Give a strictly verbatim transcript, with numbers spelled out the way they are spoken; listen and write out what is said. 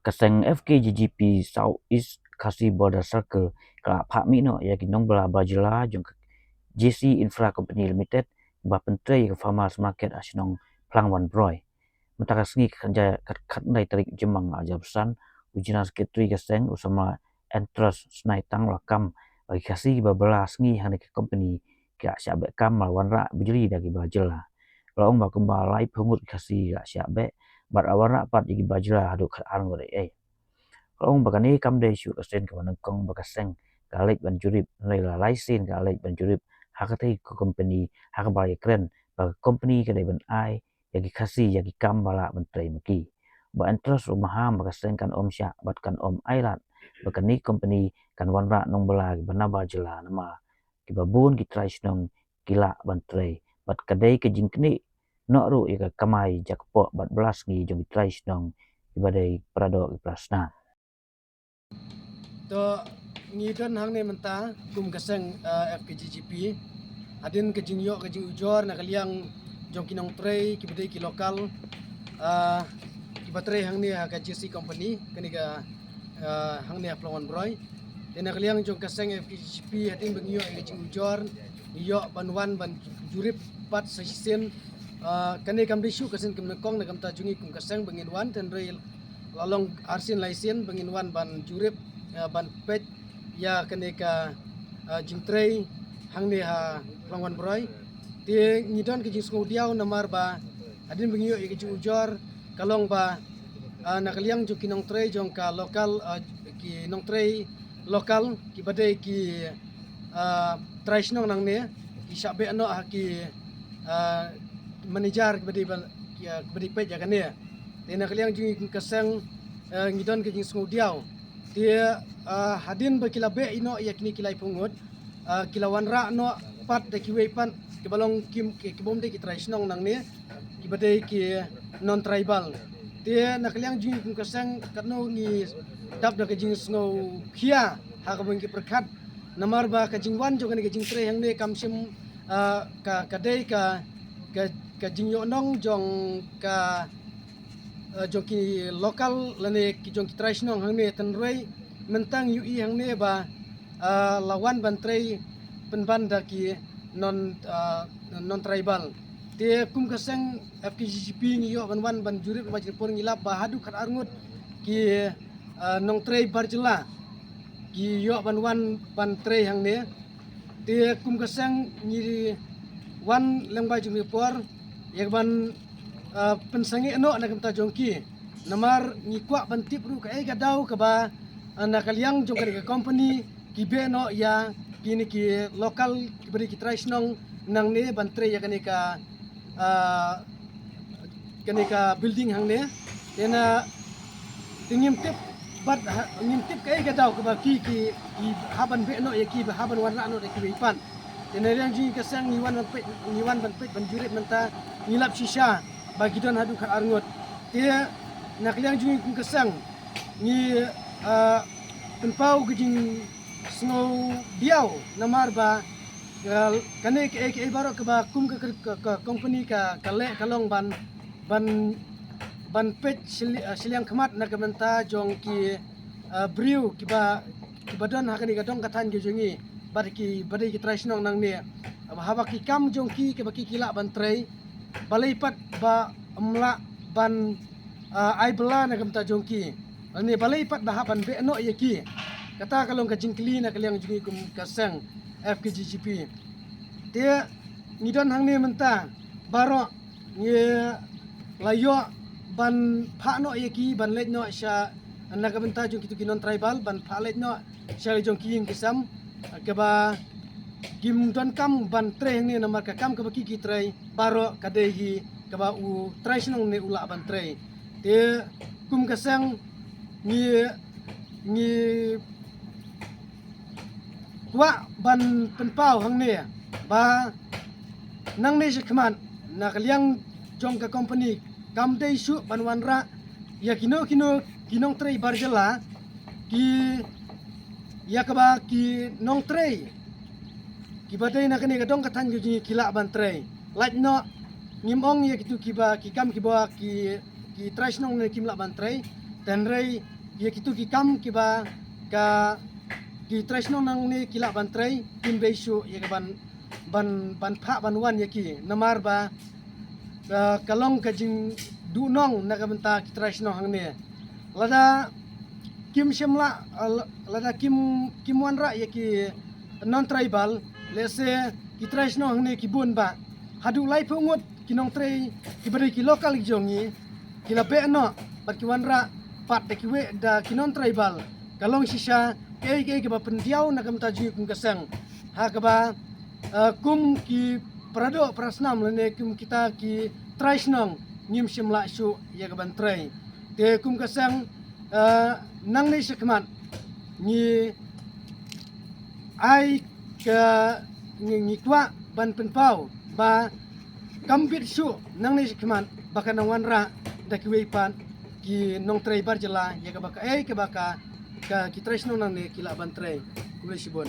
Ka seng F K G G P South East Khasi Border Circle ka la phah mih noh ïa ki nongbylla ba jylla jong ka J C Infra Company Limited ba pyntrei ïa ka farmers market ha shnong Phlangwan Broi. Mynta ka sngi ka khatja-, ka khatkhyndai tarik Jymmang ar hajar arphew san, u General Secretary ka seng u samla Entrust Snaitang u la kam ba ki Khasi ba bylla sngi hangne ka company ki la shah beh kam, la wanrah bujli da ki ba jylla. La ong ba kumba laiphew ngut ki Khasi ki la shah beh bad la wanrah pat ïa ki ba jylla haduh khatar ngut ei ei. La ong ba kane kam dei shuh ka sien kaba nyngkong ba ka seng ka leit ban jurip, hynrei la lai sien ka leit ban jurip ha katei ka company ha kaba ïakren ba ka company ka dei ban ai ïa ki Khasi ïa ki kam ba lah ban trei ma ki. Ba Entrust u maham ba ka seng kan ym shah bad kan ym ailad ba kane company kan wanrah nongbylla kiba na ba jylla namar kiba bun ki trai shnong ki lah ban trei bad ka dei ka jingknieh noh ruh ïa ka kamai jakpoh bad bylla sngi jong ki trai shnong kiba dei para doh ki para snam. To, ngi don hangne mynta kum ka seng, eh, F K G G P. Hadien ka jingïoh ka jingujor na ka liang jong ki nongtrei kiba dei ki local, eh, kiba trei hangne ha ka J C company, kane ka, eh, hangne ha Phlangwan Broi. Te na ka liang jong ka seng F K G G P hadien ba ngi ïoh ïa ka jingujor, ngi ïoh ban wan ban jurip pat sa shisien. Eh, kane kam dei shuh ka sien kaba nyngkong na ka bynta jong ngi kum ka seng ba ngin wan, hynrei la long arsien laisien ba ngin wan ban jurip, eh, ban peit ïa kane ka, eh, jingtrei hangne ha Phlangwan Broi. Te ngi don ka jingsngewdiaw namar ba hadien ba ngi ïoh ïa ka jingujor ka long ba, eh, na ka liang jong ki nongtrei jong ka local, eh, ki nongtrei local kiba dei ki, eh, trai shnong nangne ki shah beh noh ha ki, eh, manager kiba dei ban, ki, eh, kiba dei peit ïa kane. Te na ka liang jong ngi kum ka seng, eh, ngi don ka jingsngewdiaw. Te, eh, hadien ba ki la beh ïa noh ïa kine ki laiphew ngut, eh, ki la wanrah noh pat da kiwei pat kiba long kim, ki, kiba ym dei ki trai shnong nangne, kiba dei ki non-tribal. Te na ka liang jong ngi kum ka seng katno ngi dap da ka jingsngewkhia ha kaba ngi pyrkhat namar ba ka jingwan jong kane ka jingtrei hangne kam shym, eh, ka, ka dei ka, ka, ka jingïohnong jong ka, eh, jong ki local lane ki jong ki trai shnong hangne, hynrei mynta ngi ïohi hangne ba, eh, la wan ban trei pynban da ki non, eh, non-tribal. Te kum ka seng F K G G P ngi ïoh ban wan ban jurip, ba jingpor ngi lap ba haduh khatar ngut ki, eh, nongtrei bar jylla ki ïoh ban wan ban trei hangne. Te kum ka seng ngi wan lyngba jong ki por ïa ban, ah, pynsangeh noh na ka bynta jong ki. Namar ngi kwah ban tip ruh kaei ka daw kaba, ah, na ka liang jong kane ka company ki beh noh ïa kine ki local kiba dei ki trai shnong nangne ban trei ïa kane ka, ah, kane ka building hangne. Te na, te ngim tip bad ha, ngim tip kaei ka daw kaba ki, ki, ki hap ban beh noh ïa ki, ba hap ban wanrah noh da kiwei pat. Te na liang jong ngi ka seng ngi wan ban peit, ngi wan ban peit ban jurip mynta, ngi lap shisha ba ki don haduh khatar ngut. Te na ka liang jong ngi kum ka seng ngi, ah, pynpaw ka jingsngewdiaw namar ba, ah, kane kaei kaei baroh kaba kum ka, ka, ka company ka, ka leh ka long ban, ban, ban peit shili-, ah, shiliang khmat na ka bynta jong ki, ah, briew kiba, kiba don ha kane ka dong ka thaiñ ka jong ngi bad kiba dei ki trai shnong nangne. Haba ki kam jong ki kiba ki, ki lah ban trei, balei pat ba ym lah ban, ah, ai bylla na ka bynta jong ki. Lane balei pat ba hap ban beh noh ïa ki. Kata ka long ka jingkylli na ka liang jong ngi kum ka seng F K G G P. Te ngi don hangne mynta baroh ngi la ïoh ban phah noh ïa ki ban leit noh sha na ka bynta jong kitu ki non-tribal ban phah leit noh sha la jong ki ïing ki sem, kaba kim donkam ban trei hangne namar ka kam kaba ki, ki trei baroh ka dei hi kaba u trai shnong ne u lah ban trei. Te kum ka seng ngi, ngi kwah ban pynpaw hangne ba nangne shakhmat na ka liang jong ka company kam dei shuh ban wanrah ïa kino kino ki nongtrei bar jylla, ki, ïa kaba ki nongtrei kiba dei na kane ka dong ka thaiñ ka jong ngi ki lah ban trei. Lait noh, ngim ong ïa kitu kiba, ki kam kiba ki, ki trai shnong ne kim lah ban trei. Hynrei ïa kitu ki kam kiba ka ki trai shnong nangne ki lah ban trei, kim dei shuh ïa ka ban ban ban phah ban wan ïa ki, namar ba ka, ka long ka jingduhnong na ka bynta ki trai shnong hangne. Lada kim shym lah, eh, lada kim kim wanrah ïa ki non tribal, lehse ki trai shnong hangne ki bun ba haduh laiphew ngut ki nongtrei kiba dei ki local ki jong ngi ki la beh noh bad ki wanrah pat da kiwei da ki non tribal. Ka long shisha kaei kaei kaba pyndiaw na ka bynta jong ngi kum ka seng, ha kaba, eh, kum ki paradoh parasnam lane kum kita ki trai shnong ngim shym lah shuh ïa ka ban trei. Te kum ka seng, eh, nangne shakhmat ngi ai ka, ngi, ngi kwah ban pynpaw ba kam bit shuh nangne shakhmat ba kan nang wanrah da kiwei pat ki nongtrei bar jylla ïa kaba kaei kaba ka, ka ki trai shnong nangne ki lah ban trei. Khublei shibun.